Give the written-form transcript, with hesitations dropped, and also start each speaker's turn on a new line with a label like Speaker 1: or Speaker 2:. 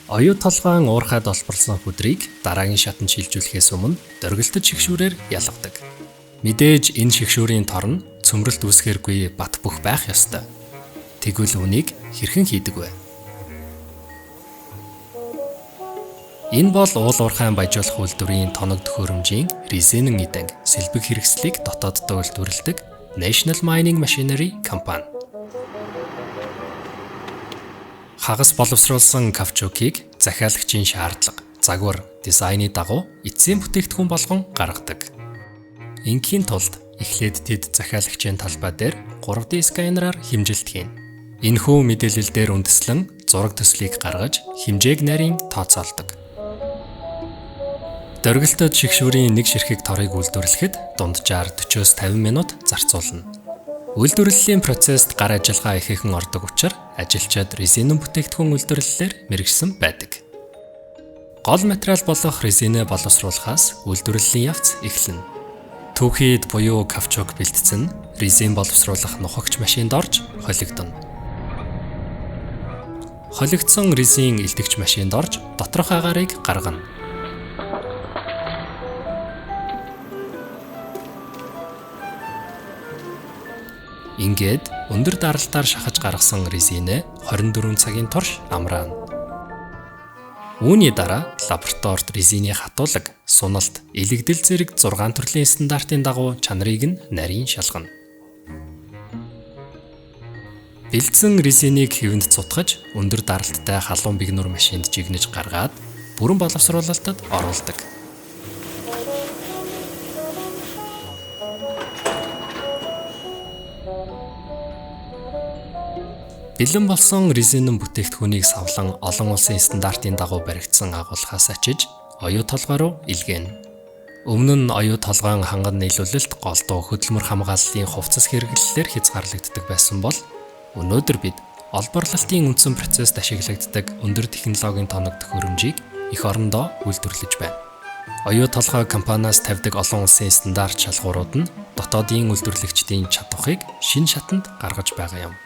Speaker 1: Оюу толгойн уурхайд олборлсон хүдрийг дараагийн шатанд шилжүүлэхээс өмнө дөргөлтөд шигшүүрээр ялгадаг. Мэдээж энэ шигшүүрийн тор нь цөмрөлт үүсгэргүй бат бөх байх ёстой. Тэгвэл үүнийг хэрхэн хийдэг вэ? Энэ бол уул уурхайн баяжуулах үйлдвэрийн тоног төхөөрөмжийн резинэн эдэн сэлбэг хэрэгслийг дотооддоо үйлдвэрлэдэг National Mining Machinery компани. Хагас боловсруулсан кавчукийг захиалагчийн шаардлага, загвар, дизайны дагуу эцсийн бүтээгдэхүүн болгон гаргадаг. Ингийн тулд эхлээд тэд захиалагчийн талбай дээр 3D сканераар хэмжилт хийнэ. Энэхүү мэдээлэл дээр үндэслэн зураг төслийг гаргаж хэмжээг нарийн тооцоолдог. Дөргөлтөд шигшүүрийн нэг ширхэг торыг үйлдвэрлэхэд дунджаар 40-50 минут зарцуулна. Үйлдвэрлэлийн процесст гар ажиллагаа ихээхэн ордог учраас ажилчид резинэн бүтээгдэхүүн үйлдвэрлэлээр мэргэжсэн байдаг. Гол материал болох резинээ боловсруулахаас үйлдвэрлэлийн явц эхэлнэ. Түүхийд буюу кавчук бэлтцэн резин боловсруулах нухагч машинд орж холигдоно. Холигдсон резин илтгэгч машинд орж доторх агаарыг гаргана. Ингээд өндөр даралтаар шахаж гаргасан резинээ 24 цагийн турш амраана. Үүний дараа лабораторид резиний хатуулаг, суналт, элэгдэл зэрэг 6 төрлийн стандартын дагуу чанарыг нь нарийн шалгана. Бэлдсэн резинийг хэвэнд цутгаж, өндөр даралттай халуун бигнүүр машинд жигнэж гаргаад бүрэн боловсруулалтад оруулдаг. Бэлэн болсон резинэн бүтээгдэхүүнийг савлан олон улсын стандартын дагуу баригдсан агуулгаас ачиж оюу толгой руу илгээнэ. Өмнө нь оюу толгойн ханган нийлүүлэлт голдуу хөдөлмөр хамгааллын хувцас хэрэглэлээр хязгаарлагддаг байсан бол өнөөдөр бид олборлолтын үндсэн процесст ашиглагддаг өндөр технологийн тоног төхөөрөмжийг эх орондоо үйлдвэрлэж байна. Оюу толгой компаниас тавьдаг олон улсын стандарт шалгуурууд нь дотоодын үйлдвэрлэгчдийн чадварыг шинэ шатанд гаргаж байгаа юм.